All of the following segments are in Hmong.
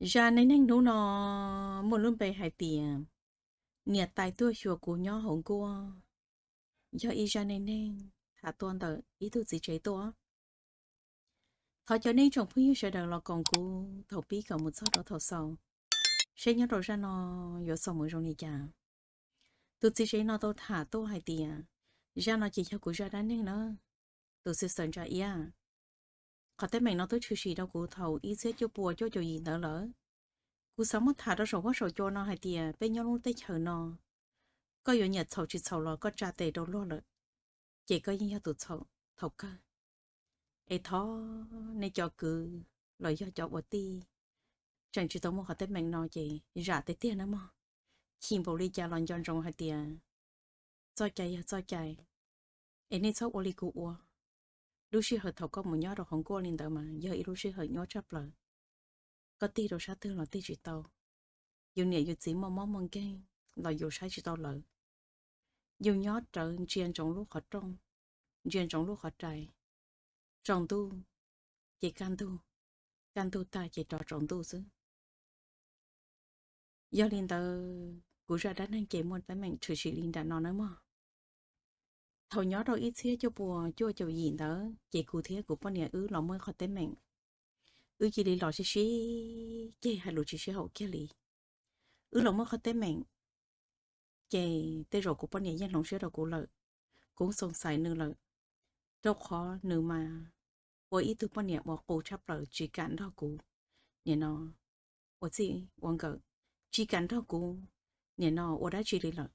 Zaj neej neeg hnub no muaj lub npe hais tias niam tais tuaj xyuas kuv nyob hauv nkuaj, yog ib zaj neej neeg tham tuaj ntawm ib tug txiv tsev tuaj. Thov caw nej tsoom phooj ywg sawv daws los koom kuv thaum pib kom mus txog rau thaum xaus, seb nyob rau zaj no yuav xaus mus zoo li cas. Tus txiv tsev no tau tham tuaj hais tias, zaj no ces yog kuv zaj dab neeg na, tus xwm xawm ntsa iab. Qhov teeb meem no twb tshwm sim rau kuv thaum ib txhiab cuaj pua cuaj caum yim ntawd lawm. Kuv xav muab tham rau saum huab saum cua no hais tias peb nyob lub teb chaws no, koj yuav nyiam txhaum tsis txhaum los koj tsa tes rau luag lawm, ces koj yeej yog tus txhaum thaum kawg. Es thov nej cov kwv los yog cov ua tij tseem tsis tau muaj qhov teeb meem no ces zam tiag tiag nawb mog. Chim npaum li cas los nco ntsoov hais tias txoj cai yog txoj cai, es nej txhob ua li kuv ua. Lub sij hawm thaum koj mus nyob rau hauv nkuaj li ntawd mas yog ib lub sij hawm nyuaj tshaj plaws. Koj tig rau sab twg los tig tsis tau. Yus niam yus txiv muaj mob muaj nkeeg los yus saib tsis tau lawv. Yus nyob rawv ntsia ntsoov lub qhov rooj, ntsia ntsoov lub qhov rai, tsaus ntuj ces kaj ntug, kaj ntug tag ces rov tsaus ntuj xwb. Yog li ntawd kuv zaj dab neeg ces muaj teeb meem tshwm sim li nram no nawb mog. Thaum nyob rau ib txhiab cuaj pua cuaj caum yim ntawd ces kuv thiab kuv poj niam wb los muaj ib qhov teeb meem. Wb cia li los sib sib ceg hais lus tsis sib haum kiag li. Wb los muaj qhov teeb meem, ces tej zaum kuv poj niam yeej hloov siab rau kuv lawm. Kuv xoom xais nws lawm, rau qhov nws mas ua ib tug poj niam uas qus tshaj plaws tsis kam nrog kuv, nim no ua txij ua nkawm, tsis kam nrog kuv, nim no ua dab tsi li lawm.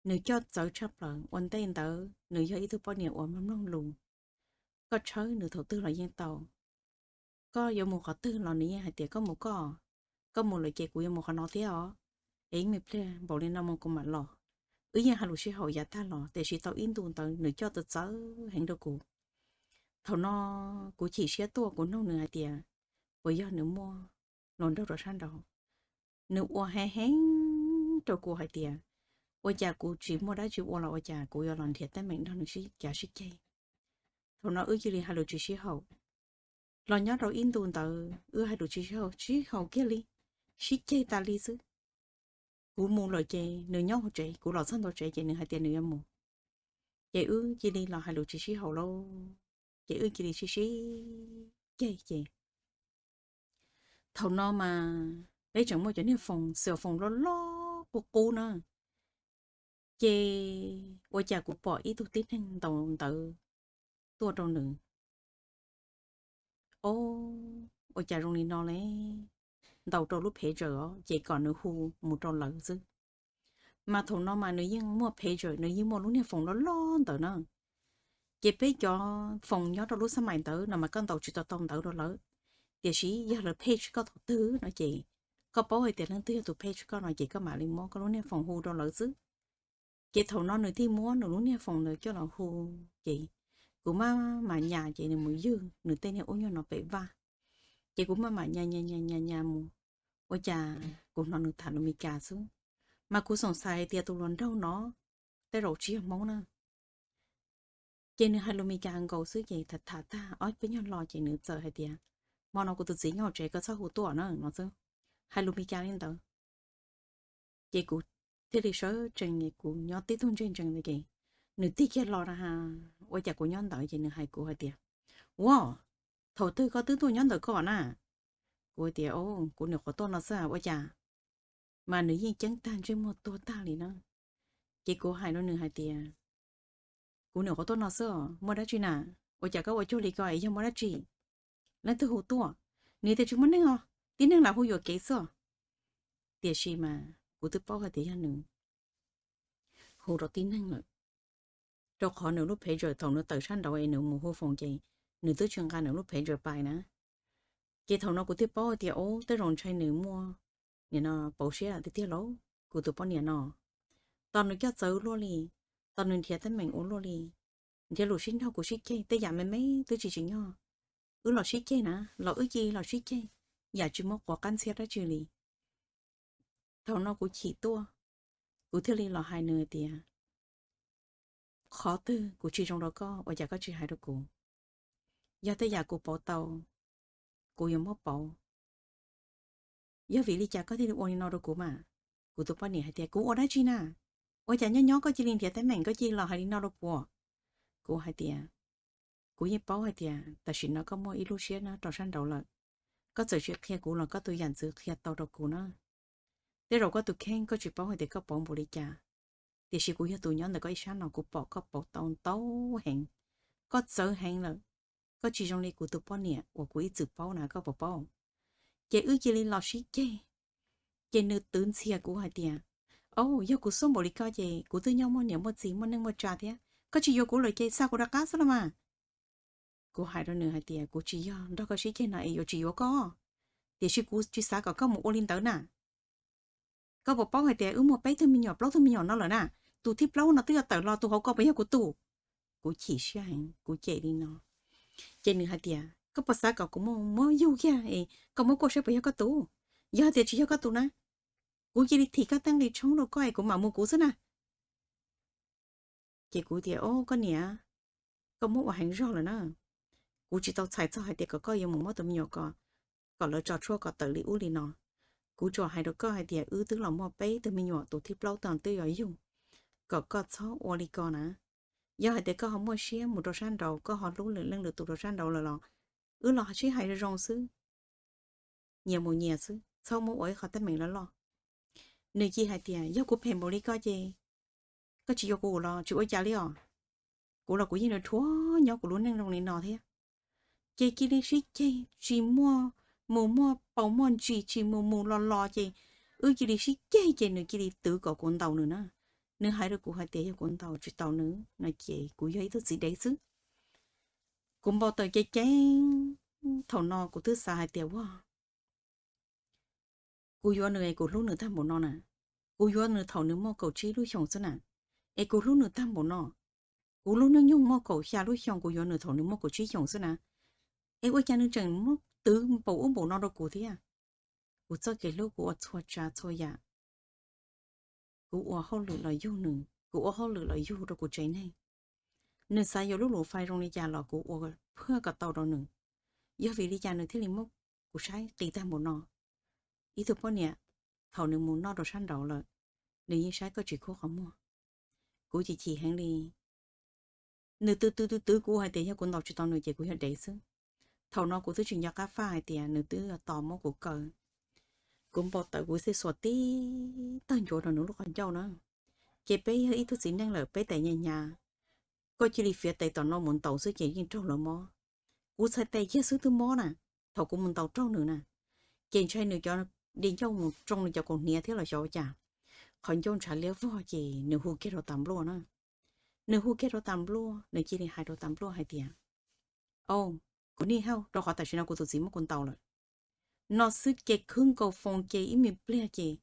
Nws coj txawv tshaj plaws, ua ntej ntawd nws yog ib tug poj niam uas mloog mloog lus, koj tshawb nws thaum twg los yeej tau. Koj yuav mus qhov twg los nws yeej hais tias koj mus koj, koj mus lawm ces kuv yuav mus qhov no thiab os. Es ib me pliag npaum li no mus kuv mam los. Wb yeej hais lus sib haum yav tag los, tiam sis tau ib ntu ntawd nws coj txawv txawv heev rau kuv. Thaum no kuv chim siab tuaj kuv nug nws hais tias puas yog nws muaj hluas nraug rau sab nraud. Nws ua heev heev rau kuv hais tias ua cas kuv tsis muaj dab tsi ua los ua cas kuv yuav los nrhiav teeb meem nrog nws sib cav sib ceg. Thaum no wb cia li hais lus tsis sib haum. Los nyob rau ib ntu ntawd wb hais lus tsis sib haum, sib haum kiag li, sib ceg tas li xwb. Kuv mus lawm ces nws nyob hauv tsev, kuv los txog ntawm tsev ces nws hais tias nws yuav mus. Ces wb cia li los hais lus tsis sib haum lauj, ces wb cia li sib sib ceg ces thaum no mas peb tseem muaj cov niag foos, xyuas foos loj loj qub qub na. Ces ua cas kuv pom ib tug tib neeg ntaus ntawv tuaj rau nws. Ob, ua cas zoo li no li, ntaus rau lub phev zawm os, ces kom nws hu mus rau lawv xwb. Mas thaum no mas nws yeej muaj phev zawm, nws yeej muaj lub niag foos loj loj ntawd na. Ces peb cov foos nyob rau lub xab mais ntawd no mas koj ntaus tsis tau tau ntawv rau lawv, tiam sis yog lawv phev tsis koj thaum twg no ces koj paub hais tias leej twg yog tus phev tsis koj no ces koj mam li muab koj lub niag foos hu rau lawv xwb. Ces thaum no nws thiaj muab nws lub niag foos ntawd coj los hu, ces kuv maj mam nyas ces nws mus ywg nws tej niag ub nyuag no pem vaj. Ces kuv maj mam nyas nyas nyas nyas nyas mus, ua cas kuv hnov nws tham lus Meskas xwb. Mas kuv xoom xais hais tias tus hluas nraug no tej zaum tsis yog Hmoob na. Ces nws hais lus Meskas nkaus xwb ces tham tham tag ob peb nyuag lo ces nws txawm hais tias, hmo no kuv tus txiv nyob hauv tsev koj txhob hu tuaj na no xwb. Hais lus Meskas li ntawd. Ces kuv thiaj li sawv tsees, kuv nyob tib tug ntseg ntsees ntawd ces nws tig kiag los na ha, ua cas kuv nyob ntawd ces nws hais kuv hais tias, ua, thaum twg koj twb tuaj nyob ntawm koj na? Kuv tias, o, kuv nyuam qhuav tuaj no xwb ua cas? Mas nws yeej ceeb tag ntsej muag tuag tag li na. Ces kuv hais rau nws hais tias, kuv nyuam qhuav tuaj no xwb os, muaj dab tsi na? Ua cas koj ua cuag li ko es yog muaj dab tsi? Leej twg hu tuaj? Nws tias tsis muaj neeg os, tib neeg lam hu yuam kev xwb os. Tiam sis mas kuv twb paub hais tias yog nws hu rau tib neeg lawm, rau qhov nws lub phev zawm thaum nws tawm sab nraud es nws mus hu foos ces nws twb tsis nqa nws lub phev zawm pais na. Ces thaum no kuv thiaj paub tias, o, tej zaum ntshai nws muaj, nim no pauv siab tiag tiag lauj, kuv tus poj niam no. Tos nws coj txawv luaj li, tos nws nrhiav teeb meem ua luaj li, nrhiav lus sib nrog kuv sib ceg, tej yam me me twb tsis tsim nyog wb los sib ceg na, los wb cia li los sib ceg, yam tsis muaj quav qab ntxhiab dab tsi li. Thaum no kuv chim tuaj, kuv thiaj li los hais nws tias, qhov twg kuv tsis zoo rau koj ua cas koj tsis hais rau kuv? Yog tej yam kuv pauv tau, kuv yuav muab pauv. Yog vim li cas koj thiaj li ua li no rau kuv mas? Kuv tus poj niam hais tias, kuv ua dab tsi na? Ua cas nyob nyob koj cia li nrhiav teeb meem, koj cia li los hais li no rau kuv? Kuv hais tias, kuv yeej paub hais tias tam sim no koj muaj ib lub siab nyob rau sab nraud lawm. Koj txawm tsis qhia kuv los koj tus yam ntxwv qhia tau rau kuv na. Tej zaum koj tus kheej koj tsis paub hais tias koj pauv npaum li cas, tiam sis kuv yog tus nyob ntawm koj ib sab no, kuv pom koj pauv tau ntau heev. Koj txawv heev lawm, koj tsis zoo li kuv tus poj niam uas kuv ib txwm paub na, koj puas paub? Ces wb cia li los sib ceg. Ces nws twv ntxhias kuv hais tias, au, yog kuv xub npaum li koj ces kuv twb nyob muaj niam muaj txiv muaj neej muaj tsa thiab, koj tsis yuav kuv lawm ces xa kuv rov qab xwb los mas. Kuv hais rau nws hais tias, kuv tsis yog nrog koj sib ceg no es yuav tsis yuav koj, tiam sis kuv tsis xav kom koj mus ua li ntawd na. Koj puas paub hais tias wb muaj peb tug me nyuam plaub tug me nyuam no lawm na? Tus thib plaub no twb yuav tawm los, tus hauv ko puas yog kuv tus? Kuv chim siab heev, kuv cem li no. Ces nws hais tias, koj puas xav kom kuv muab yug kiag es koj muab kuaj saib puas yog koj tus? Yog tias tsis yog koj tus na, kuv cia li thim koj tej nqi tshoob rau koj es kuv mam mus kuv xwb na. Ces kuv tias, o, koj niam, koj muab ua heev zog lawm na. Kuv tsis tau txhais txog hais tias kom koj yuav mus muab tus me nyuam ko, kom lawv tso tshuaj kom tawm li ub li no. Kuv tsuas hais rau koj hais tias wb twb los muaj peb tug me nyuam, tus thib plaub no twb yuav yug, kom koj txhob ua li ko na. Yog hais tias koj ho muaj siab mus rau sab nraud, koj ho hlub lwm leej lwm tus rau sab nraud lawm los wb los sib hais zoo zoo xwb, nyias mus nyias xwb, txhob muab ua ib qho teeb meem loj loj. Nws cia hais tias, yog kuv phem npaum li koj ces koj tsis yuav kuv los tsis ua cas li os. Kuv los kuv yeej rhuav nyob kuv lub neej zoo li no thiab. Ces cia li sib ceg, tsis muaj mus muaj paus muaj ntsis, tsis mus mus los los, ces wb cia li sib ceg, ces nws cia li twv kom kuv ntaus nws na. Nws hais rau kuv hais tias yog kuv ntaus tsis tau nws no ces kuv yog ib tug txiv dev xwb. Kuv npau taws ceev ceev, thaum no kuv twb xav hais tias, ua, kuv yuav nws es kuv hlub nws tag npaum no na. Kuv yuav nws thaum nws muaj kaum tsib lub xyoos xwb na, es kuv hlub nws tag npaum no. Kuv lub hnub nyoog muaj kaum xya lub xyoos, kuv yuav nws thaum nws muaj kaum tsib xyoos xwb na. Es ua cas nws tseem muab twv npaum ub npaum no rau kuv thiab? Kuv txoj kev hlub kuv ua txhua tsav txhua yam. Kuv ua hauj lwm los yug nws, kuv ua hauj lwm los yug rau kuv tsev neeg. Nws xav yuav lub lus fais zoo li cas los kuv ua phaj kom tau rau nws. Yog vim li cas nws thiaj li muab kuv saib qis tag npaum no? Ib tug poj niam, thaum nws mus noj rau sab nraud lawm, nws yeej saib koj tsis khub qhov muag. Kuv chim chim heev li. Nws twv twv twv twv kuv hais tias yog kuv ntaus tsis tau nws ces kuv yog dev xwb. Thaum no kuv twb tsis nco qab faj hais tias nws twb tos muab kuv kaw. Kuv npau taws kuv thiaj xuas tib tawg ncuav rau nws lub qhov ncauj na. Ces peb yog ib tug txiv neej lawm peb tes nyaj hnyav, koj cia li fiav tes tom no mus ntaus xwb ces yeej raug lawv mob. Kuv txhais tes kiag xwb twb mob na, thaum kuv mus ntaus raug nws na. Ces ntshai nws cov di ncauj mus tsoo nws cov kaus hniav thiab los xyov ua cas, qhov ncauj ntshav liab vog ces nws hu kiag rau tas npluaj na. Nws hu kiag rau tas npluaj, nws cia li hais rau tas npluaj hais tias, au, kuv nij hauj, rau qhov tam sim no kuv tus txiv muab kuv ntaus lawm. No xwb ces khwb nkaus foos ces ib me pliag ces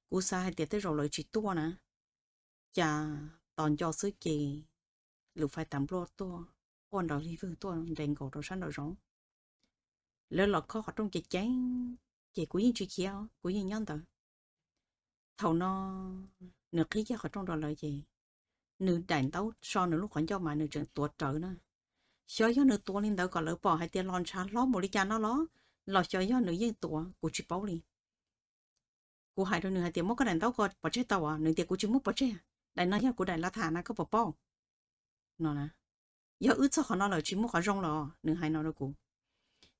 kuv xav hais tias tej zaum lawv tsis tuaj na, cas tos nco xwb ces lus fais tas npluaj tuaj quaj nrov lig vwg tuaj nres nkaus rau sab nraum zoov. Lawv los khob qhov rooj ceev ceev, ces kuv yeej tsis khiav, kuv yeej nyob ntawd. Thaum no nws qhib kiag qhov rooj rau lawv ces nws daim ntaub so nws lub qhov ncauj mas nws tseem tuav rawv na. Xyov yog nws tuav li ntawd kom lawv pom hais tias los ntshav hlob npaum li cas no los, los xyov yog nws yeej tuav, kuv tsis paub li. Kuv hais rau nws hais tias, muab koj daim ntaub ko pov tseg tau as? Nws tias, kuv tsis muab pov tseg, daim no yog kuv daim lav tham na, koj puas paub? No na, yog wb txog qhov no lawm tsis muaj qhov zoo los, nws hais no rau kuv.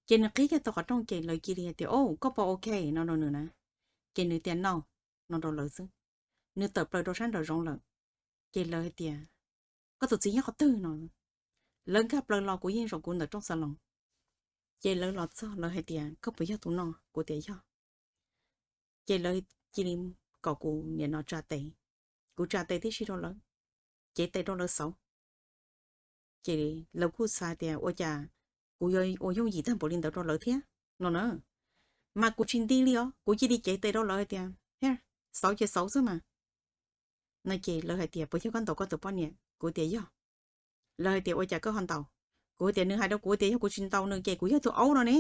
Ces nws qhib kiag tau qhov rooj ces lawv cia li hais tias, o, koj puas ok? No rau nws na. Ces nws tias, no, no rau lawv xwb. Nws tawm plaws rau sab nraum zoov lawm. Ces lawv hais tias, koj tus txiv nyob qhov twg no? Lawv nkag plaws los kuv yeej zaum kuv ntawm rooj xa loos. Ces lawv los txog lawv hais tias, koj puas yog tus no? Kuv tias yog. Ces lawv cia li kom kuv niam no tsa tes. Kuv tsa tes tib si rau lawv, cev tes rau lawv xauv. Ces lawv kuj xav tias ua cas kuv yuav ua yooj yim tag npaum li ntawd rau lawv thiab no na. Mas kuv tsis nti li os, kuv cia li cev tes rau lawv hais tias, xauv ces xauv xwb mas. No ces lawv hais tias, puas yog koj ntaus koj tus poj niam? Kuv tias yog. Lawv hais tias, ua cas koj ho ntaus? Kuv tias nws hais rau kuv tias yog kuv tsis ntaus nws ces kuv yog tus aub no ne.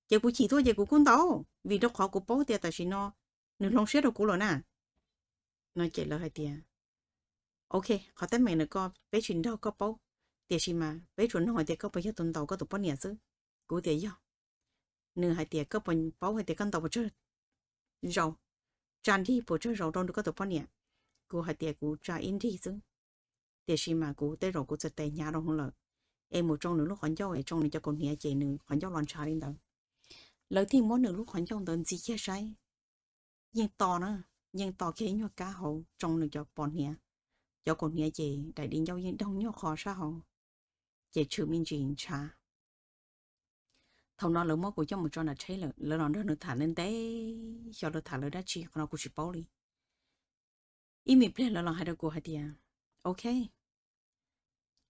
Ces kuv chim tuaj ces kuv kuj ntaus, vim rau qhov kuv paub tias tam sim no nws hloov siab rau kuv lawm na. No ces lawv hais tias, ok, qhov teeb meem no ko peb tsis nrog koj paub, tiam sis mas peb tsuas nug hais tias koj puas yog tus ntaus koj tus poj niam xwb. Kuv tias yog. Nws hais tias, koj puas paub hais tias koj ntaus puas tsawg zaus, tsa nrig puas tsawg zaus rau koj tus poj niam? Kuv hais tias kuv tsa ib nrig xwb, tiam sis mas kuv tej zaum kuv txawm tes hnyav rau hauv lawm, es mus tsoo nws lub qhov ncauj es tsoo nws cov kaus hniav ces nws qhov ncauj los ntshav li ntawd. Lawv thiaj muab nws lub qhov ncauj ntawd ntxiv kiag saib, yeej to na, yeej to kiag ib nyuag kab hauv tsoo nws cov pos hniav, cov kaus hniav ces daim di ncauj yeej doog nyuag qho sab hauv, ces tshwm me ntsis ntshav. Thaum no lawv muab kuv coj mus tso nram tsheb lawm, lawv los nrog nws tham ntev ntev, xyov lawv tham lawv dab tsi, qhov no kuv tsis paub li. Ib me pliag lawv los hais rau kuv hais tias, ok,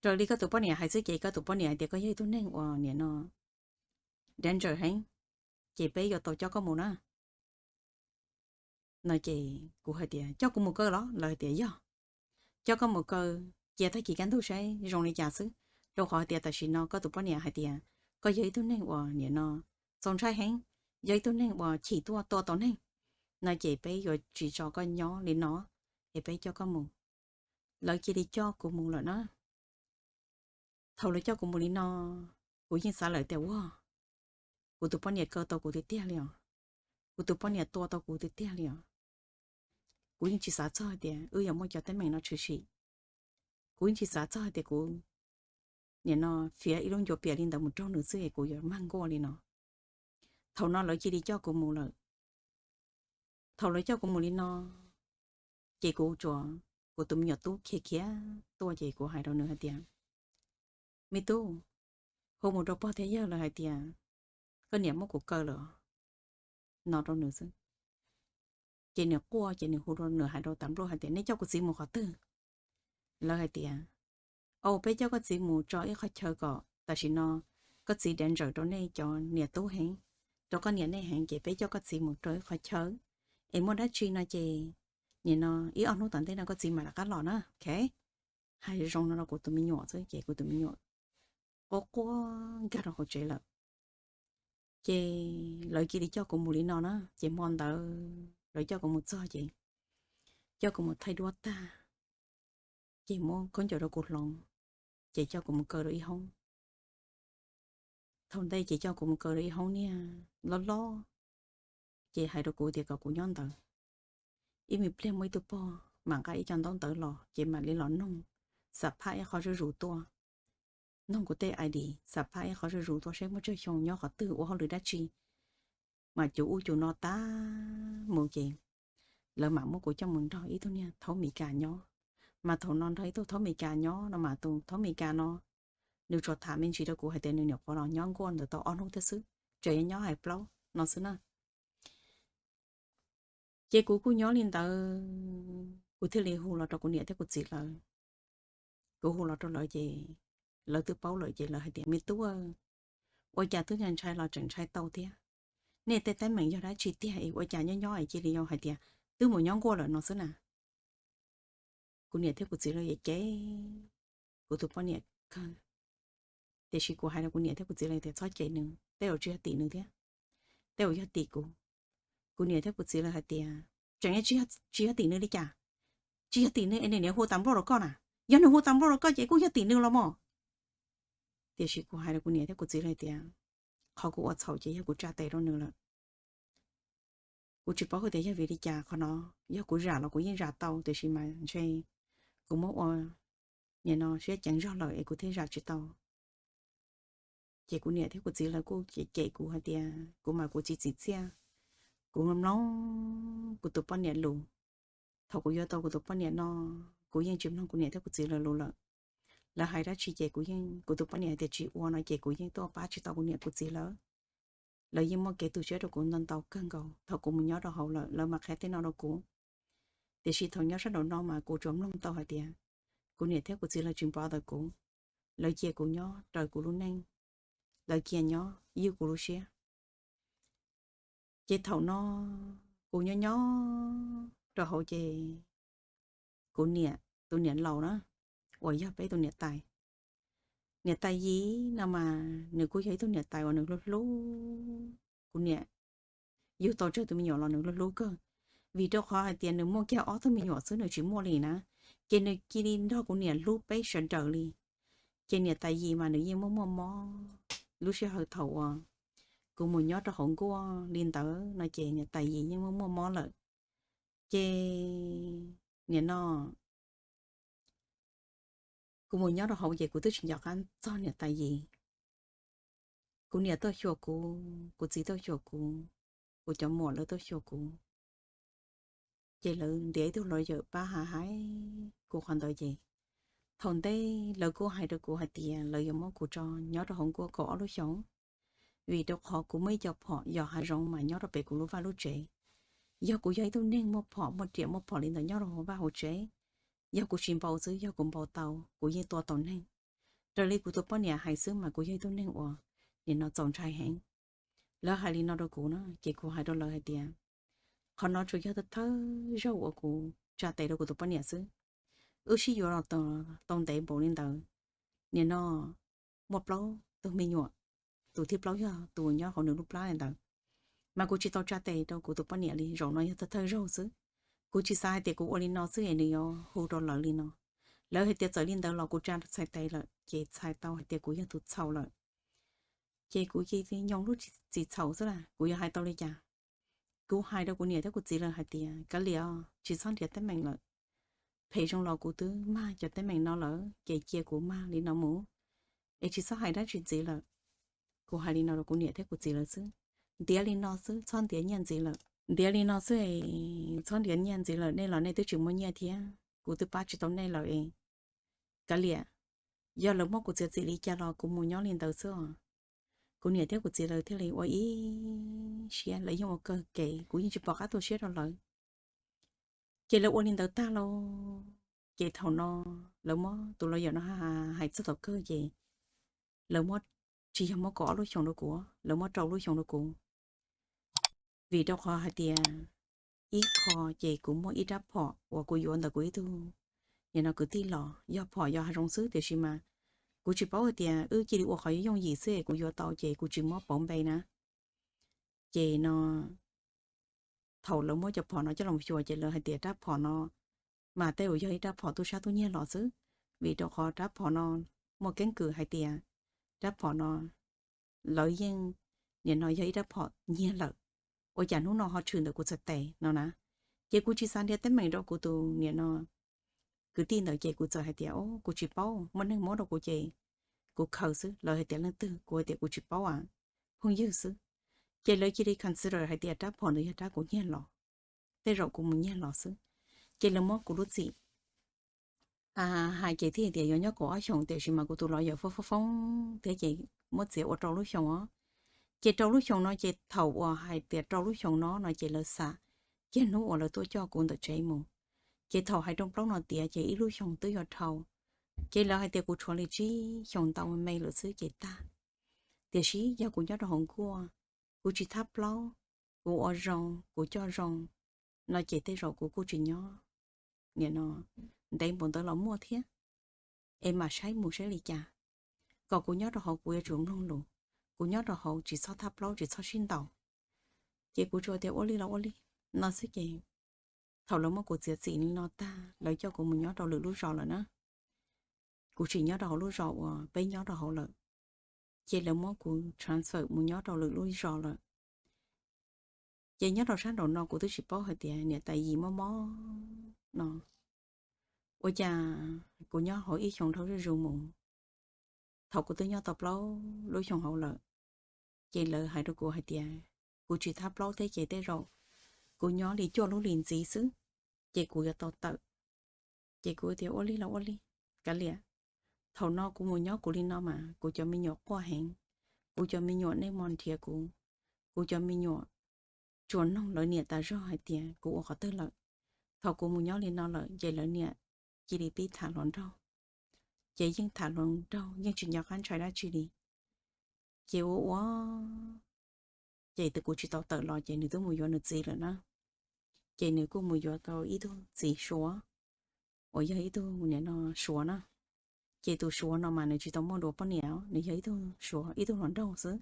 raws li koj tus poj niam hais xwb ces koj tus poj niam hais tias koj yog ib tug neeg uas nim no danger heev, ces peb yuav tau coj koj mus na. No ces kuv hais tias, coj kuv mus kaw los? Lawv hais tias yog, coj koj mus kaw, cia tag kis kaj ntug saib zoo li cas xwb, rau qhov hais tias tam sim no koj tus poj niam hais tias koj yog ib tug neeg uas nim no txaus ntshai heev, yog ib tug neeg uas chim tuaj tua tau neeg. No ces peb yuav tsis tso koj nyob li no, es peb coj koj mus. Lawv cia li coj kuv mus lawm na. Thaum lawv coj kuv mus li no, kuv yeej xav lawm tias, ua, kuv tus poj niam kaw tau kuv tiag tiag li os, kuv tus poj niam tua tau kuv tiag tiag li os. Kuv yeej tsis xav txog hais tias wb yuav muaj cov teeb meem no tshwm sim. Kuv yeej tsis xav txog hais tias kuv nim no fiav ib lub ncua pias li ntawd mus raug nws xwb es kuv yuav mag nkuaj li no. Thaum no lawv cia li coj kuv mus lawm. Thaum lawv coj kuv mus li no, ces kuv tsuas, kuv tus me nyuam tub khiav khiav tuaj ces kuv hais rau nws hais tias, me tub, hu mus rau pog thiab yawg lawv hais tias koj niam muab kuv kaw lawm, no rau nws xwb. Ces nws quaj ces nws hu rau, nws hais rau tas npluaj hais tias, nej coj kuv txiv mus qhov twg? Lawv hais tias, au, peb coj koj txiv mus tso ib qhov chaw kom tam sim no koj txiv dav ntsaws rau nej cov niam tub heev, rau koj niam nej heev, ces peb coj koj txiv mus rau ib qhov chaw es muaj dab tsi no ces nim no ib ob hnub tom ntej no koj txiv mam rov qab los na, ok. Hais zoo no rau kuv tus me nyuam xwb ces kuv tus me nyuam quaj quaj nkag rau hauv tsev lawm. Ces lawv cia li coj kuv mus li no na, ces hmo ntawd lawv coj kuv mus txog ces coj kuv mus thaij duab tag, ces muab khaub ncaws rau kuv hloov, ces coj kuv mus kaw rau ib hoob. Thaum ntej ces coj kuv mus kaw rau ib hoob niag loj loj, ces hais rau kuv tias kom kuv nyob ntawd. Ib me pliag muaj ib tug pog mam nqa ib co ntaub ntawv los, ces mam li los noog, xam phaj ib qho zuj zus tuaj, noog kuv tej ID, xam phaj ib qho zuj zus tuaj saib muaj tsawg xyoo, nyob qhov twg, ua hauj lwm dab tsi, mas cuv ub cuv no tag mus ces lawv mam muab kuv coj mus nrog ib tug niag thaub Mes Kas nyob. Mas thaum no nrog ib tug thaub Mes Kas nyob no mas tus thaub Mes Kas no nws tsuas tham me ntsis rau kuv hais tias nws nyuam qhuav los nyob nkuaj ntawd tau ob hnub thiab xwb, tseem yuav nyob hais plaub no xwb na. Ces kuv kuj nyob li ntawd, kuv thiaj li hu los rau kuv niam thiab kuv txiv lawv. Kuv hu los rau lawv ces lawv twb paub lawm ces lawv hais tias, me tub, ua cas twb ntshai ntshai los tseem ntshai tau thiab. Nej tej teeb meem yog dab tsi tiag es ua cas nyob nyob es cia li yog hais tias twb mus nyob nkuaj lawm no xwb na. Kuv niam thiab kuv txiv lawv cem cem kuv tus poj niam kawg, tiam sis kuv hais rau kuv niam thiab kuv txiv lawv tias txhob cem nws, tej zaum tsis yog tim nws thiab, tej zaum yog tim kuv. Kuv niam thiab kuv txiv lawv hais tias, tseem tsis yog tim nws li cas? Tsis yog tim nws es nws niaj hu tas npluaj rau koj na. Yog nws hu tas npluaj rau koj ces kuj yog tim nws los mas. Tiam sis kuv hais rau kuv niam thiab kuv txiv lawv tias, qhov kuv ua txhaum ces yog kuv tsa tes rau nws lawm. Kuv tsis paub hais tias yog vim li cas qhov no, yog kuv zam los kuv yeej zam tau, tiam sis mas ntshe kuv muab ua nim no siab ceev zog lawm es kuv thiaj zam tsis tau. Ces kuv niam thiab kuv txiv lawv kuj cem cem kuv hais tias kuv mas kuv tsis txim txiaj, kuv mloog mloog kuv tus poj niam lus. Thaum kuv yuav tau kuv tus poj niam no, kuv yeej tsis mloog kuv niam thiab kuv txiv lawv lus lawm. Lawv hais dab tsi ces kuv yeej, kuv tus poj niam hais tias tsis ua no ces kuv yeej tuaj pab tsis tau kuv niam kuv txiv lawv. Lawv yeej muaj kev tu siab rau kuv ntau ntau kawg nkaus. Thaum kuv mus nyob rau hauv lawm, lawv mam qhia tej no rau kuv. Tiam sis thaum nyob sab nraum no mas kuv tsuas mloog tau hais tias kuv niam thiab kuv txiv lawv tsis npov tawm kuv, lawv cia kuv nyob raws kuv lub neej, lawv cia nyob ywj kuv lub siab. Ces thaum no kuv nyob nyob rau hauv ces kuv niam tus niam laus na, uas yog peb tus niam tais, niam tais Yim no mas nws kuj yog ib tug niam tais uas nws hlub hlub kuv niam, yug tau tsawg tus me nyuam los nws hlub hlub kawg. Vim rau qhov hais tias nws muaj kiag ob tug me nyuam xwb nws tsis muaj li na, ces nws cia li nrog kuv niam hlub peb sawv daws li. Ces niam tais Yim mas nws yeej muaj muaj mob lub sij hawm thaum uas kuv mus nyob rau hauv nkuaj li ntawd no ces niam tais Yis yeej muaj muaj mob lawm. Ces nim no kuv mus nyob rau hauv ces kuv twb tsis nco qab txog niam tais Yis. Kuv niam tuaj xyuas kuv, kuv txiv tuaj xyuas kuv, kuv cov muam lawv tuaj xyuas kuv. Ces lawv ntiav ib tug lawyer pab hais hais kuv qhov ntawd ces thaum ntej lawv kuj hais rau kuv hais tias lawv yuav muab kuv tso nyob rau hauv nkuaj kaum ob lub xyoos, vim rau qhov kuv muaj ib co phom yos hav zoov mas nyob rau pem kuv lub vaj lub tsev. Yog kuv yog ib tug neeg muaj phom muaj riam muaj phom li ntawd nyob rau hauv vaj hauv tsev, yog kuv tsis npau xwb, yog kuv npau tau kuv yeej tua tau neeg. Raws li kuv tus poj niam hais xwb mas kuv yog ib tug neeg uas nim no txaus ntshai heev. Lawv hais li no rau kuv na ces kuv hais rau lawv hais tias qhov no tsuas yog thawj thawj zaug uas kuv tsa tes rau kuv tus poj niam xwb. Wb sib yuav los tau ntev npaum li ntawd, nim no muaj plaub tug me nyuam, tus thib plaub yog tus nyob hauv nws lub plab li ntawd, mas kuv tsis tau tsa tes rau kuv tus poj niam li, zaum no yog thawj thawj zaug xwb. Kuv tsis xav hais tias kuv ua li no xwb es nws yuav hu rau lawv li no. Lawv hais tias txawm li ntawd los kuv tsa txhais tes lawm ces txhais tau hais tias kuv yog tus txhaum lawm. Ces kuv cia li nyoos lub txim txhaum xwb las, kuv yuav hais tau li cas? Kuv hais rau kuv niam thiab kuv txiv lawv hais tias kav liam, tsis txhob nrhiav teeb meem lawm. Phem zoo los kuv twb mag cov teeb meem no lawm ces cia kuv mag li no mus, es tsis txhob hais dab tsi ntxiv lawm. Kuv hais li no rau kuv niam thiab kuv txiv lawv xwb. Ntiav li no xwb, txhob ntiav nyiaj ntxiv lawm. Ntiav li no xwb es txhob ntiav nyiaj ntxiv lawm, nej los nej twb tsis muaj nyiaj thiab, kuv twb pab tsis tau nej lawm es kav liam, yog lawv muab kuv txiav txim li cas los kuv mus nyob li ntawd xwb os. Kuv niam thiab kuv txiv lawv thiaj li ua ib siab, lawv yeej ua kawg kev, kuv yeej tsis pom qab tu siab rau lawv. Ces lawv ua li ntawd tag lauj, ces thaum no lawv muab tus lawyer no hais txog thaum kawg ces lawv muab, tsis yog muab kaum ob lub xyoos rau kuv, lawv muab rau lub xyoos rau kuv. Vim rau qhov hais tias ib qho ces kuv muaj ib rab phom uas kuv yuav ntawm kuv ib tug nim no kwv tij los, yog phom yos hav zoov xwb tiam sis mas kuv tsis paub hais tias wb cia li ua qhov yooj yim xwb es kuv yuav tau ces kuv tsis muab pauv npe na. Ces no thaum lawv muab cov phom no coj los xyuas ces lawv hais tias rab phom no mas tej zaum yog ib rab phom tub sab tub nyiag los xwb, vim rau qhov rab phom no muaj keeb kwm hais tias rab phom no lawv yeej nim no yog ib rab phom nyiag lawm, ua cas hnub no ho tshwm ntawm kuv txhais tes no na. Ces kuv tsis xav nrhiav teeb meem rau kuv tus nim no kwv tij ntawd ces kuv txawm hais tias, o, kuv tsis paub, muaj neeg muab rau kuv ces kuv khaws xwb. Lawv hais tias leej twg, kuv hais tias kuv tsis paub a, phooj ywg xwb. Ces lawv cia li consider hais tias rab phom ntawd yog rab kuv nyiag los, tej zaum kuv mus nyiag los xwb. Ces lawv muab kuv lub txim hais ces thiaj tias yuav nyob kaum ob xyoos tiam sis mas kuv tus lawyer foob foob foob thiab ces muab txiav ua rau lub xyoos os. Ces rau lub xyoos no ces thaum uas hais tias rau lub xyoos no no ces lawv xav kiag hnub uas lawv tuaj coj kuv ntawm tsev mus. Ces thaum hais rooj plaub no tiav ces ib lub xyoos twb yuav dhau. Ces lawv hais tias kuv tshuav li tsib xyoos ntau me lawm xwb ces tag. Tiam sis yog kuv nyob rau hauv nkuaj, kuv tsis thab plaub, kuv ua zoo, kuv coj zoo, no ces tej zaum kuv kuj tsis nyob nim no ntev npaum ntawd los muaj thiab. Es mam saib mus saib li cas, kom kuv nyob rau hauv kuv yuav tsum mloog lus, kuv nyob rau hauv tsis txhob thab plaub tsis txhob sib ntaus. Ces kuv tsuas tias ua li los ua li no xwb ces thaum lawv muab kuv txiav txim li no tag lawv coj kuv mus nyob rau lwm lub zos lawm na. Kuv tsis nyob rau hauv lub zos uas peb nyob rau hauv lawm, ces lawv muab kuv transfer mus nyob rau lwm lub zos lawm. Ces nyob rau sab nraum no kuv twb tsis paub hais tias niam tais Yis mob mob no, ua cas kuv nyob hauv ib xyoos dhau zuj zus mus. Thaum kuv twb nyob tau plaub lub xyoos hauv lawm, ces lawv hais rau kuv hais tias kuv tsis thab plaub thiab ces tej zaum kuv nyob li cuaj lub hlis ntxiv xwb, ces kuv yuav tau tawm. Ces kuv tias ua li los ua li, kav liam, thaum no kuv mus nyob kuv li no mas kuv cov me nyuam quaj heev, kuv cov me nyuam nej hmo nrhiav kuv, kuv cov me nyuam tsuas noog lawv niam tas zog hais tias kuv ua qhov twg lawm. Thaum kuv mus nyob li no lawm ces lawv niam cia li pib tham hluas nraug, ces yeej tham hluas nraug yeej tsis nco qab ntshai dab tsi li. Ces ua ua ces kuv tsis tau tawm los ces nws twb mus yuav nws txiv lawm na. Ces nws kuj mus yuav tau ib tug txiv Suav uas yog ib tug nim no Suav na. Ces tus Suav no mas nws tsis tau muaj dua poj niam, nws yog ib tug Suav ib tug hluas nraug xwb.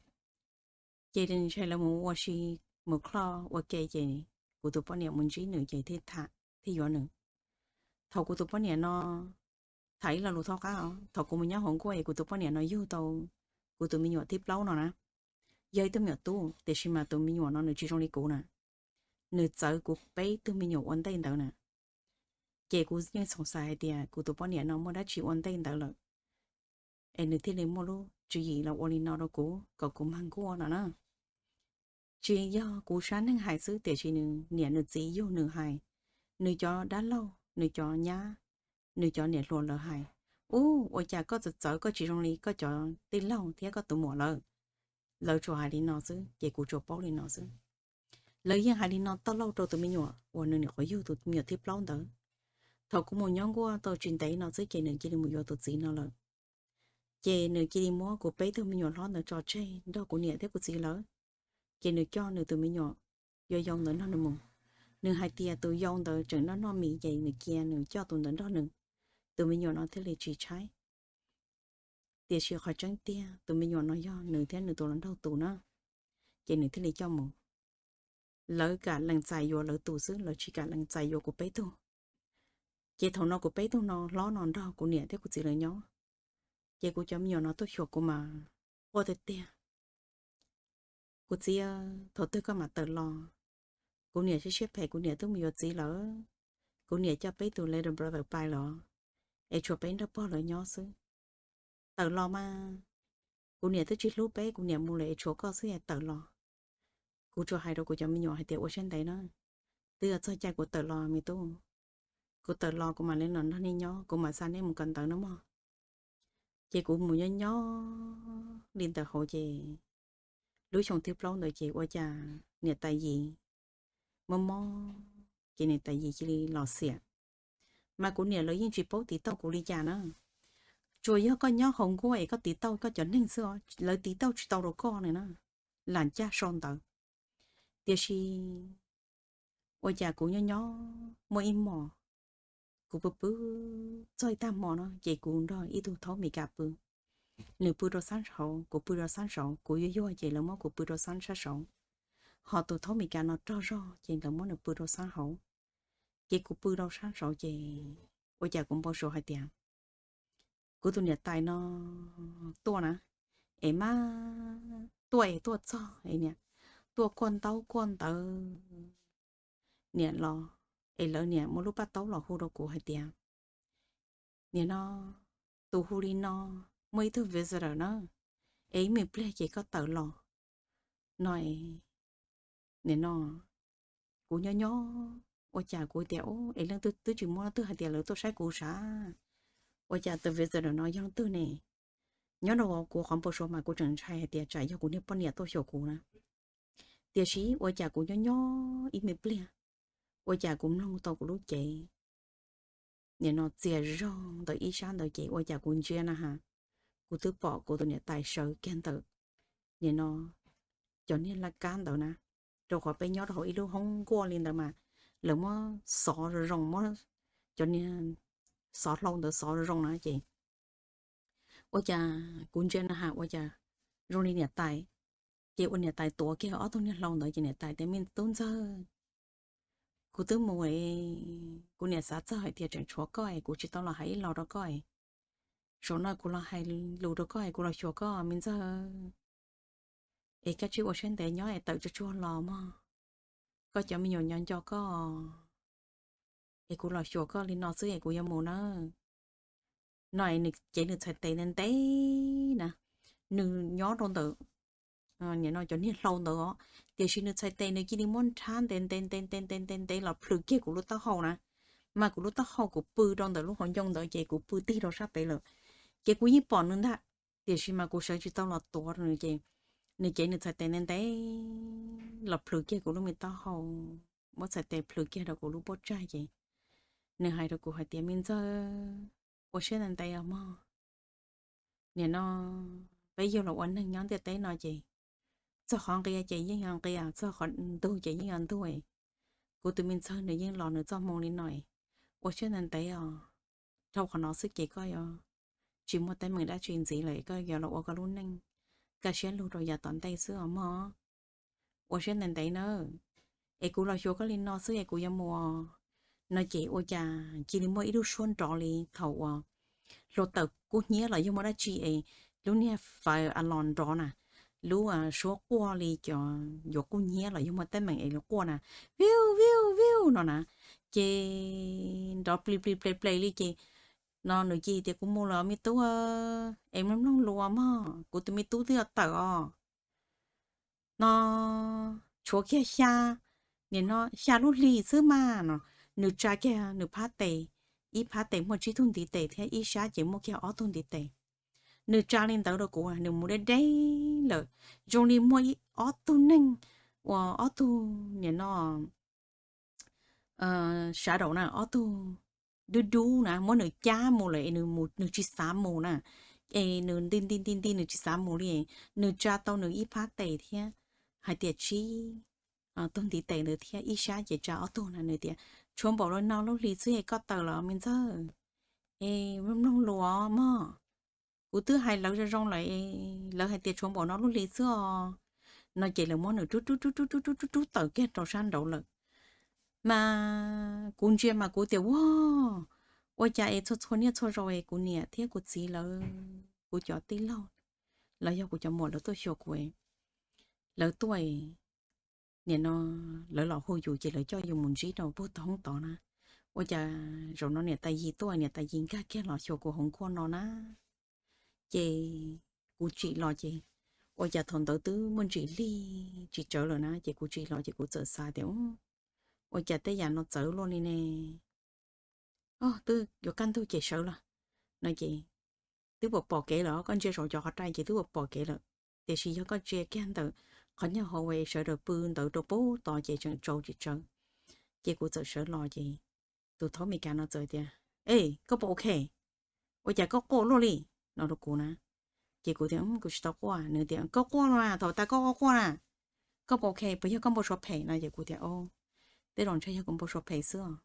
Ces ntshai lawv mus ua si, mus close ua ke ces kuv tus poj niam mus ntsib nws ces thiaj tham, thiaj yuav nws. Thaum kuv tus poj niam no, tham ib lo lus thaub qab os, thaum kuv mus nyob hauv nkuaj es kuv tus poj niam no yug tau kuv tus me nyuam thib plaub no na, yog ib tug me nyuam tub, tiam sis mas tus me nyuam no nws tsis zoo li kuv na. Nws txawv kuv peb tug me nyuam ua ntej ntawd na. Ces kuv yeej xoom xaiv hais tias kuv tus poj niam no muaj dab tsi ua ntej ntawd lawm, es nws thiaj li muaj lub tswv yim los ua li no rau kuv kom kuv mag nkuaj no na. Tsis yog kuv sab neeg hais xwb, tiam sis nws niam nws txiv yug nws hais, nws cov dab laug, nws cov nyab, nws cov niam hluas lawv hais, ub, ua cas koj txawv txawv, koj tsis zoo li koj cov tij laug thiab koj tus muam lawm. Lawv tsuas hais li no xwb ces kuv tsuas paub li no xwb. Lawv yeej hais li no taj lauj rau tus me nyuam uas nws nyuam qhuav yug tus me nyuam thib plaub ntawd. Thaum kuv mus nyob nkuaj tau tsis ntev no xwb ces nws cia li mus yuav tus txiv no lawm. Ces nws cia li muab kuv peb tug me nyuam hlob ntawd tso tseg nrog kuv niam thiab kuv txiv lawv. Ces nws coj nws tus me nyuam yau yau ntawd nrog nws mus. Nws hais tias tus yau ntawd tseem noj noj mis ces nws cia nws coj tus ntawd nrog nws, tus me nyuam no thiaj li tsis tshaib. Tiam sis qhov tseeb tiag tus me nyuam no yog nws thiab nws tus hluas nraug tus na, ces nws thiaj li coj mus. Lawv kam lees txais yuav lawv tus xwb, lawv tsis kam lees txais yuav kuv peb tug. Ces thaum no kuv peb tug no hlob no nrog kuv niam thiab kuv txiv lawv nyob. Ces kuv cov me nyuam no tuaj xyuas kuv mas quaj tiag tiag. Kuv txiv, thaum twg koj mam tawm los? Kuv niam siab siab phem, kuv niam twb mus yuav txiv lawm. Kuv niam coj peb tus little brother pais lawm, es tshuav peb nrog pog lawv nyob xwb. Tawm los mas, kuv niam twb tsis hlub peb, kuv niam mus lawm es tshuav koj xwb es tawm los. Kuv tsuas hais rau kuv cov me nyuam hais tias ua siab ntev na, twb yuav txog caij kuv tawm los me tub. Kuv tawm los kuv mam li los nrog nej nyob, kuv mam xa nej mus kawm ntawv no mog. Ces kuv mus nyob nyob li ntawd hauv ces lub xyoo thib plaub ntawd ces ua cas niam tais yim mob mob ces niam tais yim cia li los xiam. Mas kuv niam lawv yeej tsis paub tiv tauj kuv li cas na. Tsuas yog koj nyob hauv nkuaj es koj tiv tauj koj cov neeg xwb os, lawv tiv tauj tsis tau rau koj na, lam caj sau ntawv. Tiam sis ua cas kuv nyob nyob muaj ib hmos, kuv pw pw txog ib tag hmo no ces kuv nrog ib tug thaub Mes Kas pw. Nws pw rau sab saud, kuv pw rau sab saud, kuv yuag yuag ces lawv muab kuv pw rau sab sab saud. Ho tus thaub Mes Kas no rog zog ces lawv muab nws pw rau sab hauv. Ces kuv pw rau sab saud ces ua cas kuv npau suav hais tias kuv tus niam tais no tuaj na, es mas tuaj es tuaj txog es niam tuaj kuaj ntaub kuaj ntawv niam los, es lawv niam muaj lub paj taub los hu rau kuv hais tias, niam no, tus hu li no muaj ib tug visitor na, es ib me pliag ces koj tawm los no es, nim no kuv nyob nyob ua cas kuv tias, es leej twg twb tsis muaj leej twg hais tias lawv tuaj saib kuv sav, ua cas tus visitor no yog leej twg ne? Nyob rau kuv qhov npau suav mas kuv tseem ntshai hais tias tsam yog kuv niag poj niam tuaj xyuas kuv na. Tiam sis ua cas kuv nyob nyob ib me pliag, ua cas kuv mloog tau kuv lub cev nim no txias zog ntawm ib sab ntawd ces ua cas kuv ntsia na has, kuv twb pom kuv tus niam tais sawv kiag ntawm nim no cov niag laj kab ntawd na, rau qhov peb nyob rau hauv ib lub hoob nkuaj li ntawd mas lawv muab xov zoo zoo, muab cov niag xov hlau ntawd xov zoo zoo na ces ua cas kuv ntsia na has ua cas zoo li niam tais. Ces ua niam tais tuav kiag ob tug niag hlau ntawd ces niam tais tias, me tub ntxawg, kuv twb mus es kuv niam xav txog hais tias tseem tshuav koj es kuv tsis tau los hais ib los rau koj es, zaum no kuv los hais lus rau koj es kuv los xyuas koj me ntxawg. Es koj cia li ua siab ntev nyob es tawm tsuag tsuag los mog, koj cov me nyuam nyob nco koj es kuv los xyuas koj li no xwb es kuv yuav mus nawb. No es nws cev nws txhais tes ntev ntev na, nws nyob rau ntawm nim no cov niag hlau ntawd os, tiam sis nws txhais tes nws cia li muab nrhab ntev ntev ntev ntev ntev ntev ntev los plhws kiag kuv lub taub hau na. Mas kuv lub taub hau kuv pw rau ntawm lub hauv ncoo ntawd ces kuv pw tig rau sab pem lawm, ces kuv yeej pom nws ntag, tiam sis mas kuv sawv tsis tau los tuav rau nws ces nws cev nws txhais tes ntev ntev los plhws kiag kuv lub me taub hau, muab txhais tes plhws kiag rau kuv lub pob tsaig ces nws hais rau kuv hais tias, me ntxawg, ua siab ntev ntev os mog. Nim no peb yug los ua neeg nyob ntiaj teb no ces txog qhov nqia ces yeej yog nqia, txog qhov ntug ces yeej yog ntug. Kuv tus me ntxawg nws yeej los nws txoj hmoo li no, ua siab ntev ntev os. Dhau qhov no xwb ces koj yuav tsis muaj teeb meem dab tsi ntxiv lawm, koj yuav los ua koj lub neej kaj siab lug rau yav tom ntej xwb os mog. Ua siab ntev ntev nawb, es kuv los xyuas koj li no xwb es kuv yuav mus os. No ces ua cas cia li muaj ib lub suab nrov li thaum uas hluav taws kub hnyiab los yog muaj dab tsi es lub niag fire alarm nrov na, lub suab quaj li cov yuav quj nyiab los yog muaj teeb meem es lawv quaj na, viu viu viu no na, ces nrov plig plig pleg pleg li ces no nws cia tias kuv mus lawm me tub, es mloog mloog lus mog, kuv tus me tub twb yuav tawm os. No tshuav kiag xya, nim no xya lub hli xwb mas no, nws tsa kiag nws phab tes, ib phab tes muaj tsib tug ntiv tes thiab ib sab ces muaj kiag ob tug ntiv tes. Nws tsa li ntawd rau kuv, nws mus deb deb lawm, zoo li muaj ob tug neeg uas ob tug nim no shadow na, ob tug dub dub na muab nws cab mus lawm es nws tsis xav mus na, es nws nti nti nti nti nws tsis xav mus li. Nws tsa tau nws ib phab tes thiab hais tias tsib tug ntiv tes ntawd thiab ib sab ces tsa ob tug na, nws tias tshuav npaum li no lub hli xwb es koj tawm los me ntxawg, es mloog lus mog. Kuv twb hais lawv zoo zoo lawm, lawv hais tias tshuav npaum no lub hli xwb os. No ces lawv muab nws rub rub rub rub rub rub rub rub tawm kiag rau sab nraud lawm. Mas kuv ntsia mas kuv tias ua, ua cas es txhua txhua niaj txhua zaus es kuv niam thiab kuv txiv lawv, kuv cov tij laug, los yog kuv cov muam lawv tuaj xyuas kuv, lawv tuaj, nim no lawv los hu yus ces lawv coj yus mus ntsib rau puag tom hoob tod na. Ua cas zaum no niam tais Yis tuaj, niam tais Yis nkag kiag los xyuas kuv hauv nkuaj no na. Ces kuv tsim los ces ua cas thaum ntawd twb muaj ntsis lig tsis tsawv lawm na, ces kuv tsim los ces kuv txawm xav tias ua cas tej yam no txawv luaj li ne. Twb yuav kaj ntug ces sawv los no ces twb pom pom kev lawm, koj ntsia saum cov qhov rai ces twb pom pom kev lawm, tiam sis yog koj ntsia kiag ntawm qhov nyuag hauv sawv daws pw ntawd rau puag tod ces tseem tsaus tsis tsawv. Ces kuv txawm sawv los ces tus thaub Meskas no txawm tias, E, koj puas ok? Ua cas koj quaj luaj li? No rau kuv na. Ces kuv tias, Kuv tsis tau quaj. Nws tias, Koj quaj no na, thaum tas koj quaj quaj na, koj puas ok? Puas yog koj npau suav phem? No ces kuv tias, Tej zaum ntshe yog kuv npau suav phem xwb os.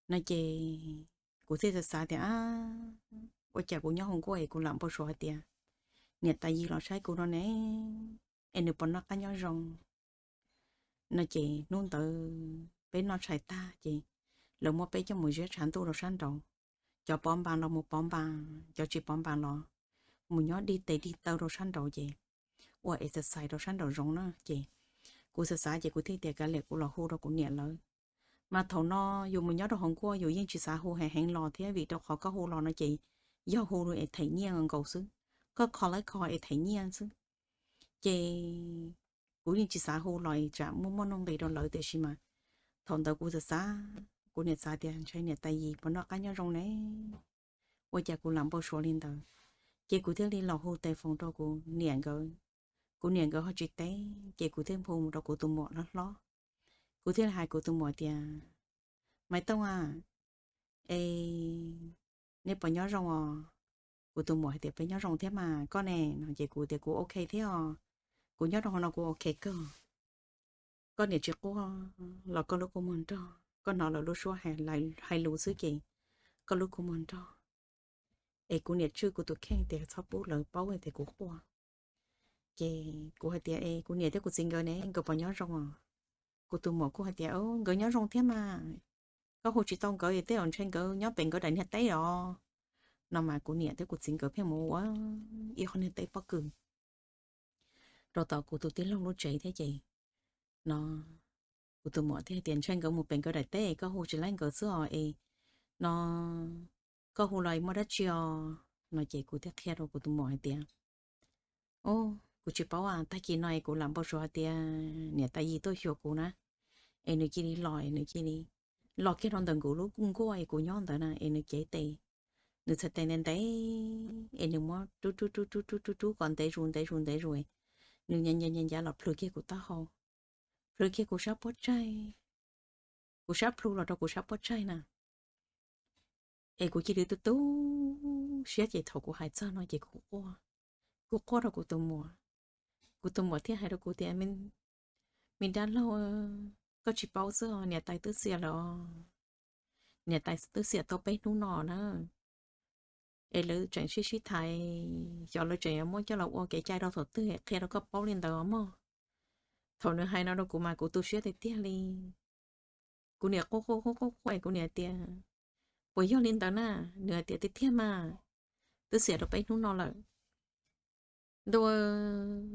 No ces kuv thiaj xav xav tias, Ua cas kuv nyob hauv nkuaj es kuv lam npau suav hais tias niam tais Yis los saib kuv no ne, es nws puas noj qab nyob zoo? No ces hnub ntawd peb noj tshais tag ces lawv muab peb coj mus ziab tshav ntuj rau sab nraud. Cov pov npas los mus pov npas, cov tsis pov npas los mus nyob dig tes dig taw rau sab nraud ces ua exercise rau sab nraud zoo na. Ces kuv xav xav ces kuv thiaj tias kav liam kuv los hu rau kuv niam lawv. Mas thaum no yus mus nyob rau hauv nkuaj yus yeej tsis xav hu heev heev los thiab vim rau qhov koj hu los no ces yog hu es them nyiaj nkaus xwb, koj kho lawv kho es them nyiaj xwb. Ces kuv yeej tsis xav hu los tsam muaj muaj nuj nqis rau lawv, tiam sis mas thaum ntawd kuv xav xav, kuv niam xav tias ntshai niam tais Yis puas noj qab nyob zoo ne, ua cas kuv lam npau suav li ntawd. Ces kuv thiaj li los hu tes foos rau kuv niam nkawd. Kuv niam nkawd ho tsis teb, ces kuv thiaj hu mus rau kuv tus muam hlob hlob. Kuv thiaj li hais kuv tus muam tias, Maiv Tooj a, e, neb puas nyob zoo os? Kuv tus muam hais tias, Peb nyob zoo thiab mas, koj ne? No ces kuv tias, Kuv ok thiab os, kuv nyob rau hauv no kuv ok kawg. Koj niam tsis quaj los koj lub kua muag nrog, koj hnov lawv lub suab hais lus xwb ces koj lub kua muag nrog. Es kuv niam tswj kuv tus kheej tias txhob pub lawv paub tias kuv quaj. Ces kuv hais tias, E, kuv niam thiab kuv txiv nkawd ne, nkawd puas nyob zoo os? Kuv tus muam kuj hais tias, Nkawd nyob zoo thiab mas, koj hu tsis tau nkawd, tej zaum ntshe nkawd nyob pem nkawd daim niag teb os. No mas kuv niam thiab kuv txiv nkawd pheej mus ua ib qho niag teb pob kws rau tom kuv tus tij laug lub tsev thiab ces no kuv tus muam thiaj tias, Ntshe nkawd mus pem nkawd daim teb, koj hu tsis laib nkawd xwb os es no koj hu los muaj dab tsi os? No ces kuv thiaj qhia rau kuv tus muam hais tias, O, kuv tsis paub, tag kis no es kuv lam npau suav hais tias niam tais Yis tuaj xyuas kuv na, es nws cia li los, nws cia li los kiag rau ntawm kuv lub nkuaj es kuv nyob ntawd na, es nws cev tes, nws txhais tes ntev ntev es nws muab rub rub rub rub rub rub rub kom ntev zus ntev zus ntev zus, nws nyav nyav nyav los plhws kiag kuv taub hau, plhws kiag kuv sab puab tsaig, kuv sab plhu los rau kuv sab puab tsaig na. Es kuv cia li tu tu siab ces thaum kuv hais txog no ces kuv quaj, kuv quaj rau kuv tus muam. Kuv tus muam thiaj hais rau kuv tias, Me dab laug, koj tsis paub xwb os, niam tais twb xiam lawm os. Niam tais twb xiam tau peb hnub no na. Es lawv tseem sib sib thaiv, xyov lawv tseem yuav muab coj los ua kev cai rau thaum twg, qhia rau koj paub li ntawd mog. Thaum nws hais no rau kuv mas kuv tu siab tiag tiag li. Kuv niam quaj quaj quaj quaj quaj, kuv niam tias, Puas yog li ntawd na? Nws hais tias, Tiag tiag mas, twb xiam rau peb hnub no lawm. Ntuj,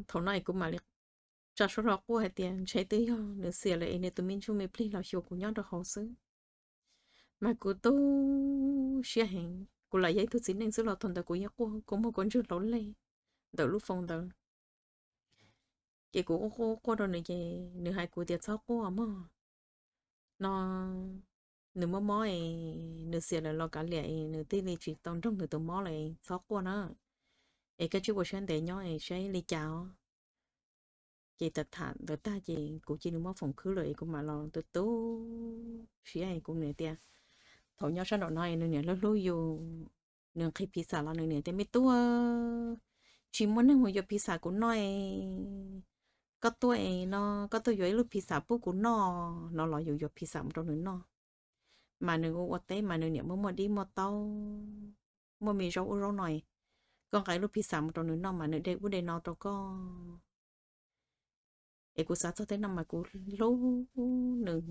thaum no es kuv mam li tsa suab hlo quaj hais tias ntshe twb yog nws xiam lawm es nws tus me ntsuj me plig los xyuas kuv nyob rau hauv xwb. Mas kuv tu siab heev, kuv lam yog ib tug txiv neej xwb los thaum ntawd kuv yeej quaj kua muag kua ntswg hlauv leg ntawm lub phone ntawd. Ces kuv quaj quaj rau nws ces nws hais kuv tias txhob quaj mog, no nws mob mob es nws xiam lawm los kav liam es nws thiaj li tsis tau nrog nws tus mob lawm, txhob quaj na, es koj tsij ua siab ntev nyob es saib li cas os. Ces tham tham ntawd tag ces kuv cia li muab foom khwb lawm es kuv mam los tu tu siab es kuv niam tias, thaum nyob sab nraum no es nws niam hlub hlub yus, nws nqhis pizza los nws niam tias me tub, tsis muaj neeg mus yuav pizza kuv noj es koj tuaj es no koj tuaj yuav ib lub pizza pub kuv noj no los yus yuav pizza mus rau nws noj. Mas nws ua ua teb mas nws niam muaj muaj dib muaj taub, muaj me zaub ub zaub no, koj nqa ib lub pizza mus rau nws noj mas nws de ub de no rau koj. Es kuv xav txog tej no mas kuv hlub nws,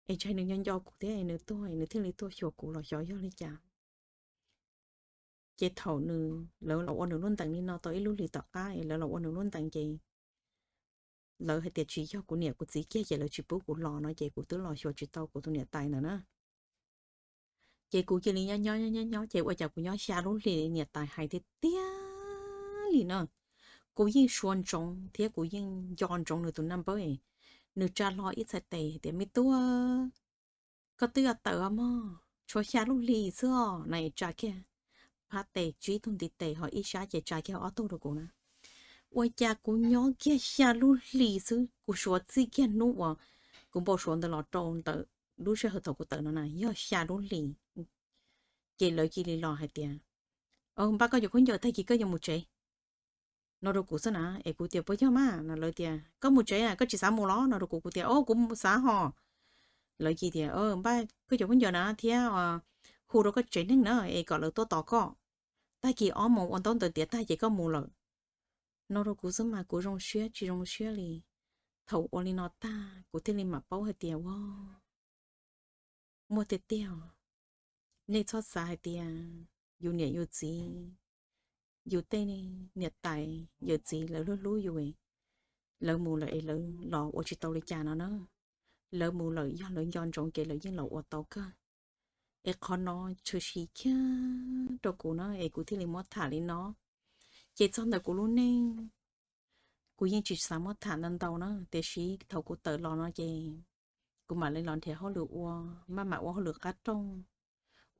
es ntshai nws nco nco kuv thiab nws tuag nws thiaj li tuaj xyuas kuv los xyov yog li cas. Ces thaum nws, lawv los ua nws lub ntees li no tau ib lub hlis tom qab es lawv los ua nws lub ntees ces lawv hais tias tsis yog kuv niam kuv txiv kiag ces lawv tsis pub kuv los no ces kuv twb los xyuas tsis tau kuv tus niam tais ntawd na. Ces kuv cia li nyob nyob nyob nyob ces ua cas kuv nyob xya lub hlis niam tais hais tiag tiag li na. Kuv yeej suav ntsoov thiab kuv yeej nco ntsoov nws tus naj npawb, nws tsa hlo ib txhais tes tias me tub, koj twb yuav tawm os mog, tshuav xya lub hlis xwb os na, tsa kiag phab tes tsib tug ntiv tes ho ib sab ces tsa kiag ob tug rau kuv na. Ua cas kuv nyob kiag xya lub hlis xwb kuv suav txij kiag hnub uas kuv npau suav ntawd los rau ntawm lub sij hawm thaum kuv tawm no na yog xya lub hlis. Ces lawv cia li los hais tias, npaj koj cov khaub ncaws tag kis koj yuav mus tsev no rau kuv xwb na. Es kuv tias puas yog mas no, lawv tias koj mus tsev koj tsis xav mus los no rau kuv, kuv tias o kuv xav hos. Lawv cia tias npaj koj cov khaub ncaws na thiab hu rau koj tsev neeg na es kom lawv tuaj tos koj. Tag kis ob moos ua ntaub ntawv tiav tag ces koj mus lawm no rau kuv xwb mas kuv zoo siab tsis zoo siab li. Thaum ua li no tag kuv thiaj li mam paub hais tias ua muaj tiag tiag. Nej txhob xav hais tias yus niam yus txiv, yus tej niam tais yawm txiv lawv hlub hlub yus, lawv mus lawm es lawv los ua tsis tau li cas no na. Lawv mus lawm yog lawv nco ntsoov ces lawv yeej los ua tau kawg. Es qhov no tshwm sim kiag rau kuv na es kuv thiaj li muab tham li no. Ces txog ntawm kuv lub neej, kuv yeej tsis xav muab tham ntau ntau na, tiam sis thaum kuv tawm los no ces kuv mam li los nrhiav hauj lwm ua, maj mam ua hauj lwm qab rooj,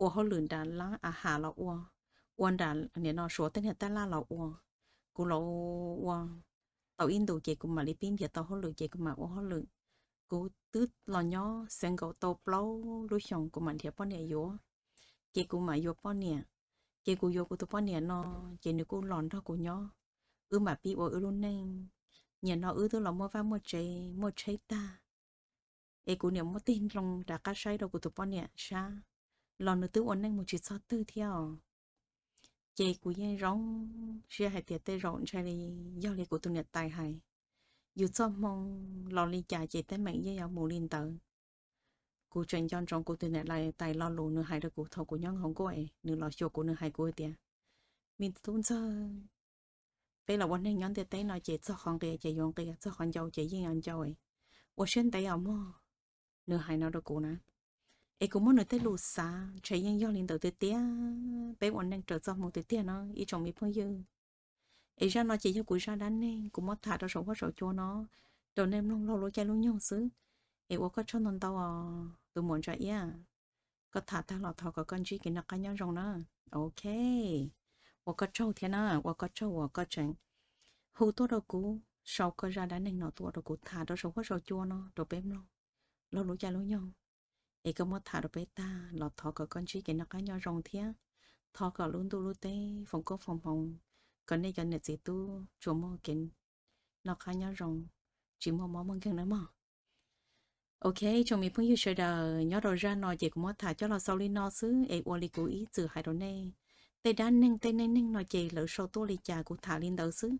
ua hauj lwm nram lab a has los ua, ua nram nim no suav tej niag tab laj los ua. Kuv los ua tau ib ntus ces kuv mam li pib nrhiav tau hauj lwm ces kuv mam ua hauj lwm. Kuv twb los nyob single tau plaub lub xyoos kuv mam nrhiav poj niam yuav. Ces kuv mam yuav poj niam. Ces kuv yuav kuv tus poj niam no, ces nws kuj los nrog kuv nyob, wb mam pib ua wb lub neej. Nim no wb twb los muaj vaj muaj tsev muaj tsheb tag, es kuv niam muab tig nploos rov qab saib rau kuv tus poj niam sab, los nws twb ua neej mus tsis txog twg thiab os. Ces kuv yeej zoo siab hais tias tej zaum ntshai li yog li kuv tus niam tais hais, yus txoj hmoo los li cas ces teeb meem yeej yuav mus li ntawd. Kuv tseem nco ntsoov kuv tus niam tais lo lus nws hais rau kuv thaum kuv nyob nkaus nkuaj es nws los xyuas kuv nws hais kuv tias, me tub ntxawg, peb los ua neeg nyob ntiaj teb no ces txog qhov nqia ces yuav nqia, txog qhov ncau ces yeej yuav ncau. Ua siab ntev os mog, nws hais no rau kuv na. Es kuv muab nws tej lus xav ntshe yeej yog li ntawd tiag tiag, peb ua neeg raws txoj hmoo tiag tiag no ib tsoom me phooj ywg. Es zaj no ces yog kuv zaj dab neeg kuv muab tham rau saum huab saum cua no rau nej mloog laug lub caij lub nyoog xwb. Es ua koj tsaug ntau ntau os tus muam Ntsa Iab. Koj tham tag los thov kom koj ntsib kev noj qab nyob zoo na. Ok, ua koj tsaug thiab na, ua koj tsaug uas koj tseem hu tuaj rau kuv sau koj zaj dab neeg no tuaj rau kuv tham rau saum huab saum cua no rau peb mloog laug lub caij lub nyoog. Es koj muab tham rau peb tag los thov kom koj ntsib kev noj qab nyob zoo thiab thov kom lub ntuj lub teb foom koob foom hmoov, kom nej cov niam txiv tub tsuas muaj kev noj qab nyob zoo, tsis muaj mob muaj nkeeg na mog. Ok, tsoom me phooj ywg sawv daws, nyob rau zaj no ces kuv muab tham coj los xaus li no xwb es ua li kuv ib txwm hais rau nej, tej dab neeg tej neej neeg no ces lawv sau tuaj li cas kuv tham li ntawd xwb.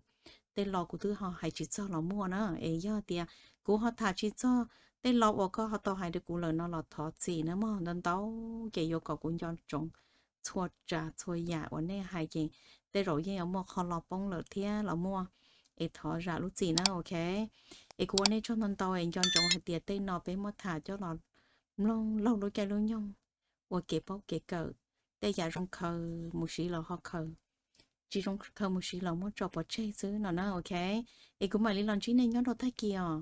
Tej lo kuv twb ho hais tsis txog los muaj na, es yog tias kuv ho tham tsis txog tej lo uas koj ho tau hais rau kuv lawm no los thov txim na mog. Ntau ntau ces yuav kom kuv nco ntsoov txhua tsav txhua yam uas nej hais ces tej zaum yeej yuav muaj qhov los poob lawm thiab los muaj, es thov zam lub txim na, ok. Es kuv ua nej tsaug ntau ntau es nco ntsoov hais tias tej no peb muab tham coj los mloog laug lub caij lub nyoog, ua kev paub kev kawm, tej yam zoo khaws mus siv los ho khaws, tsis zoo khaws mus siv los muab tso pov tseg xwb no na, ok. Es kuv mam li los ntsib nej nyob rau tag kis os.